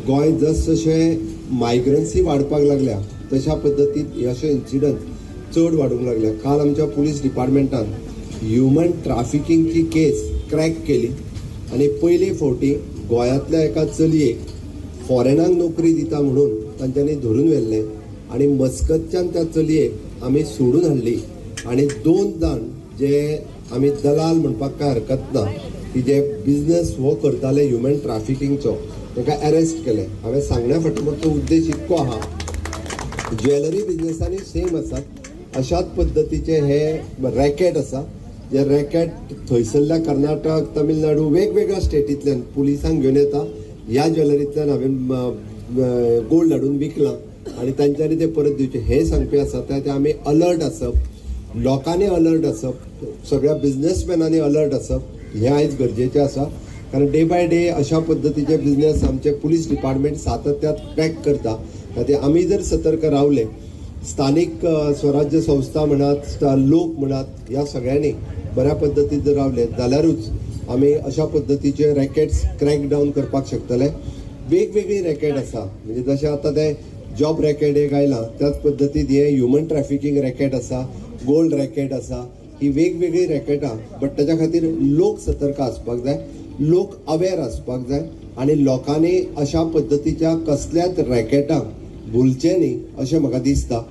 गोंय जसजशें मायग्रन्सी वाडपाक लागल्या तशा पद्दतीन हे अशे इन्सिडंट चड वाडूंक लागल्या. काल आमच्या पुलीस डिपार्टमेंटान ह्युमन ट्राफिकिंगची केस क्रॅक केली आनी पयले फावटी गोंयांतल्या एका चलयेक फॉरेनाक नोकरी दिता म्हणून तांच्यांनी धरून व्हेल्लें आनी मस्कतच्यान त्या चलयेक आमी सोडून हाडली. आनी 2 जाण जे आमी दलाल म्हणपाक कांय हरकत ना की जे बिजनस हो करताले ह्युमन ट्राफिकिंगचो, ताका अरेस्ट केले. हांवें सांगण्या फाटमागचो उद्देश इतको आहा, ज्वेलरी बिजनसांनी सेम आसात अशाच पद्दतीचे हे रॅकेट आसा, जे रॅकेट थंयसरल्या कर्नाटक, तमिळनाडू वेगवेगळ्या स्टेटींतल्यान पुलिसांक घेवन येता. ह्या ज्वेलरींतल्यान हांवें गोल्ड हाडून विकलां आनी तांच्यांनी ते परत दिवचे हें सांगपी आसा. त्या आमी अलर्ट आसप, लोकांनी अलर्ट आसप, सगळ्या बिजनसमॅनांनी अलर्ट आसप हें आयज गरजेचें आसा. कारण डे बाय डे अशा पद्दतीचे बिजनस आमचे पुलीस डिपार्टमेंट सातत्यात क्रॅक करता. खातीर आमी जर सतर्क रावले, स्थानीक स्वराज्य संस्था म्हणात, लोक म्हणात, ह्या सगळ्यांनी बऱ्या पद्दतीन जर रावले जाल्यारूच आमी अशा पद्दतीचे रॅकेट्स क्रॅक डावन करपाक शकतले. वेगवेगळी रॅकेट आसा, म्हणजे जशें आतां ते जॉब रॅकेट एक आयलां, त्याच पद्दतीन हें ह्युमन ट्रॅफिकींग रॅकेट आसा, गोल्ड रॅकेट आसा, ही वेगवेगळी रॅकेटां. बट ताच्या खातीर लोक सतर्क आसपाक जाय, लोक अवेर आसपाक जाय आनी लोकांनी अशा पद्दतीच्या कसल्याच रॅकेटांक भुलचें न्ही अशें म्हाका दिसता.